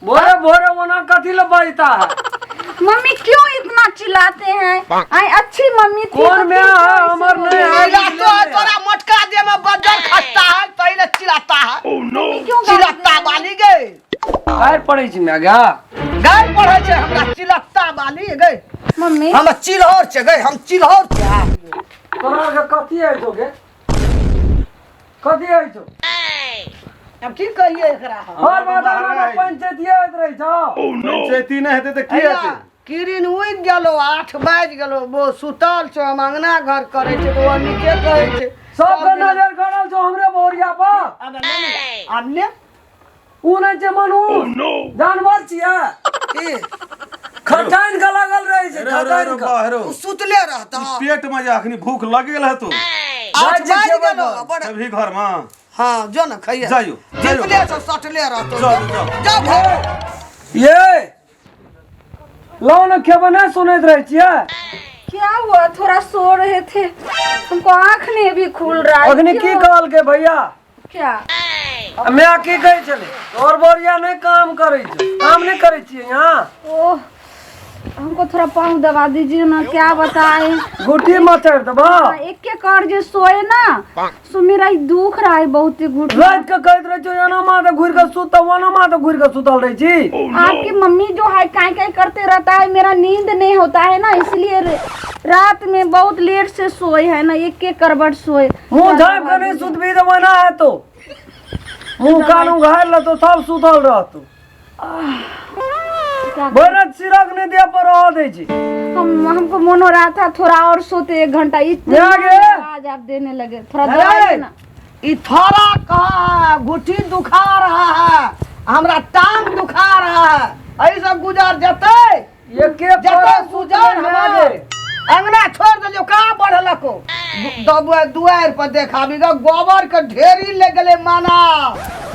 भोरे भोरे ओना कथी ले बजता है? मम्मी क्यों इतना चिल्लाते हैं? आई अच्छी मम्मी थी कौन तो में फिर है? क्यों ऐसे हमर हो नहीं गई? है। चिल्लातो है तोरा मोटका दे में बज्जर खसता है तैले चिल्लाता है। मम्मी क्यों गाली चिल्लाता दे रहे हैं? बाली गए। गारि पड़ै छै माय गा। गाय पढ़ै छै हमरा चिल्लाता बाली गए। मम्मी हम चिल्हौर छै गए, हम चिल्हौर छै। तोरा के कथी होइ छौ गे? कथी होइ छौ? अब की कहिए एकरा हम? हर बात अंगना में पंचायतिये होइत रहै छौ। पंचायती नहि हेतै तऽ की हेतै? किरिन उगि गेलो, 8 बाजि गेलो, वो सुतल छौ, हम अंगना घर करै छै तऽ ओ नीके कहै छै। सबके नजर गड़ल छौ हमरे बोरिया पर। आब ले, आब ले। उ नहि छै मनुष्य, जानवर छियै। की खटाइन के लागल रहै छै, अरे, अरे, खटाइन अरे, के। बा, हेरो। उ सुतले रहता। पेट में जे अखनी भूख लग गेल हेतौ। 8 जाइ छै बाजि खेबै गेलो घर। बड़। अभी घर में हाँ जो ना खइए। जाइयो, जाइयो। जितले छौ सटले रहतो। जाओ, जाओ। जाओ घर। ये लाओ ने खेबै, नहि सुनैत रहै छियै। क्या हुआ? थोड़ा सो रहे थे, हमको आंख नहीं भी खुल रहा है। अखनी की क्यों? कहलकै भैया? क्या? माय की कहै छलै? तोहर बोरिया नहि काम करै छै, काम नहि करै छियै यहाँ। ओह, हमको थोड़ा पाँव दबा दीजिए ना, क्या बताए। गुटी मचड़ देबो। हाँ, एक एक और जो सोए ना सो मेरा ही दुख रहा है बहुत ही घुट। राति के कहैत रहै छियौ एना मा तऽ घुरि कऽ सुत, ओना मा तऽ घुरि कऽ सुतल रहै छी। आपकी मम्मी जो है काई काई करते रहता है, मेरा नींद नहीं होता है ना, इसलिए रात में बहुत लेट से सोए है ना, एक एक करवट सोए। मुँह झाँपि कऽ नहि सुतबी तऽ ओना हेतौ, मुँह कान उघारि लेतौ तब सुतल रहतौ। क्या? भरि सिरक नहि देह पर रहऽ दै छै। हम हमको मन हो रहा था थोड़ा और सोते एक घंटा, इतना क्या गे? आवाज आप देने लगे, थोड़ा अरे! दबाइए ना। ई थोड़ा कहा घुटी दुखा रहा है, हमरा टांग दुखा रहा है, एहि सब गुजर जेतै। एके जतऽ पर सुजर सुतल हमार गे। अंगना छोड़ देलियो, कहाँ बढ़लको? दबुआ दुआरि पर देखाबी ग, गोबर के ढेरी ले गेलै माना।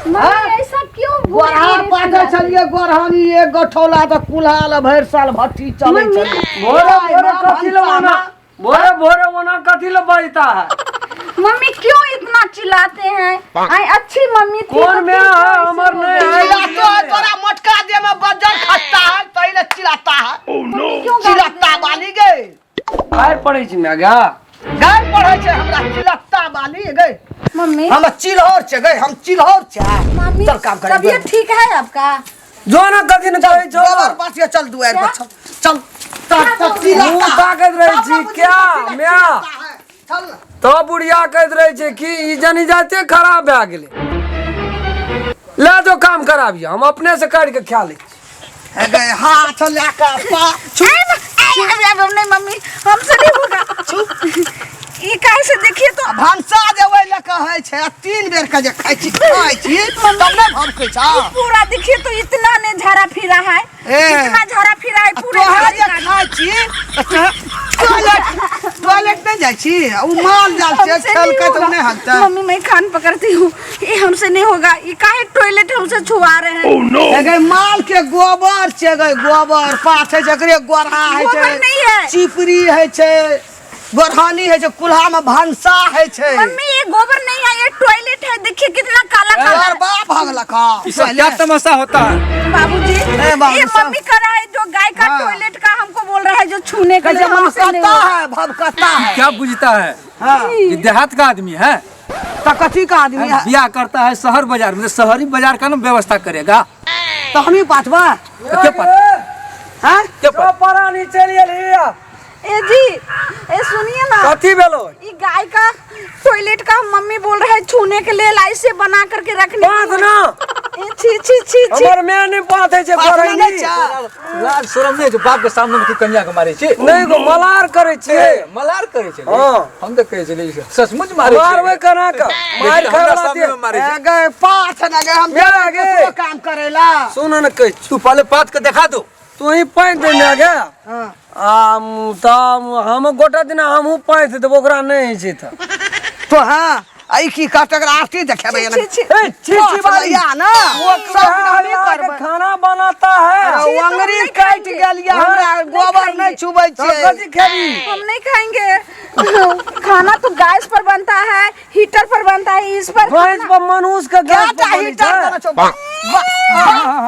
मम्मी ऐसा क्यों भूल गोरहा भूल पाथै चिल्लाते? छलियै गोरहानी एक गोठौला तऽ कुल्हा लए भरि साल भट्ठी चलै मम्मी। छलै। भोरे भोरे माँ कथी ले भनसा ओना, भोरे भोरे ओना कथी ले बजता है? मम्मी क्यों इतना चिल्लाते हैं? आई अच्छी मम्मी थी कौन तो में फिर है? क्यों ऐसे हमर हो नहीं गई? है। चिल्लातो है तोरा मोटका देह में बज्जर खसता है तैले चिल्लाता है। मम्मी क्यों गाली दे चिल्लाता रहे हैं? बाली गए। गारि पड़ै छै माय गा। गाय पढ़ै छै हमरा चिल्लाता बाली गए। मम्मी हम चिल्हौर छै गए, हम चिल्हौर छै। मम्मी चल काम करे। तबीयत ठीक है आपका? जो ने कथी ने कहै छौ। गोबर पास चल दुआरि पर चल चल। तब तब चिल्लाता। मुँह ताकैत रहै छी क्या माय? चल ना। तब बुढ़िया कहैत रहै छै कि ई जनी जाते खराब भए गेलै, ले जो काम कराबिय, हम अपने से करि के खा लै छी। हे गए हाथ लए कऽ पा छू नहीं मम्मी, हमसे नहीं होगा। ये कैसे देखिए तो। भनसा जे ओहि लए कहै छै आ 3 बेर के जे खाइ छी खाइ छी तब ने भभकै छ। पूरा देखिए तो इतना ने झाड़ा फिरा है। ए। इतना झाड़ा फिरा है आ पूरे तोहरा जे झाड़ी। खाइ छी तऽ टॉयलेट टॉयलेट नहि जाइ छी? ओ माल जाल छै हमसे नहीं खेलकै तऽ होगा। नहि हगतै। मम्मी मैं कान पकड़ती हूँ, ये हमसे नहीं होगा। ये काहे टॉयलेट हमसे छुआ रहे हैं? हे गई माल के गोबर छै गई, गोबर पाथै छै, एकरे गोरहा होइ छै। गोबर नहीं है। चिपरी होइ छै, गोरहानी होइ छै, कुल्हा में भनसा होइ छै। मम्मी ये गोबर नहीं है, ये टॉयलेट है। देखिए कितना काला काला तोहर है। बाप भगलक हँ। ई सब क्या तमाशा होता है? बाबूजी ए, बाबू ये साहब। मम्मी कर रहा है जो गाय का हाँ। टॉयलेट का हमको बोल रहा है जो छूने के कहै लिए, छै हमसे नहीं महकता होगा। है, भभकता है। क्या बुझता है? हाँ। ये देहात का आदमी है। तऽ कथी का आदमी है? ब्याह करता है शहर बाजार में, तो शहरी बाजार का ना व्यवस्था करेगा। तऽ हमही पाठबा। तो के पता? हैं? के पता? परानी चलि एलही। ए जी, ए सुनिए ना। कथी भेलो? ये गाय का टॉयलेट का मम्मी बोल रहा है छूने के लिए, ऐसे बना करके रखने पाँच के लिए। ना। ए, छी छी छी छी। हमर माय नहि पाथै छै। पाथना गोरैनी। नहि छै। लाज शरम नहि छै? बाप के सामने में तू कन्या के मारे छी? नहि गो, मलार करै छियै। ए, मलार करै छै? हाँ। हम तऽ कहै छलियै सचमुच मारे छै। मारबै केना कऽ? मारि लेकिन खाय हमरा वला सामने दे। में मारे छै। ए गए पाथ ना गए, हम मेरा गे। केकरो काम करेला। सुन ने कहै छी। तू पहले पात के देखा दो। तू ही पानि दे ने गे। हाँ। आ तऽ हम गोटा दिना हमहूँ पानि देबो, ओकरा नहि होइ छै तऽ। तो हाँ आ ई की कहत एकरा आरती देखेबै छी, छी, छी। ए, छी छी बाली। या ना वो सब दिन हमही के करबै। खाना बनाता है। अरे छी, तो हम अंगुरी नहीं काटि खाएंगे। गेल या, हमरा नहीं गोबर खाएंगे। नहि छुबै तऽ छै। कथी खेबी? हम नहीं खाएंगे। खाना तो गैस पर बनता है, हीटर पर बनता है, इस पर गैस पर मनुष्य के गैस कएटा पर बनै हीटर छै। देने छौ? वाह, वाह।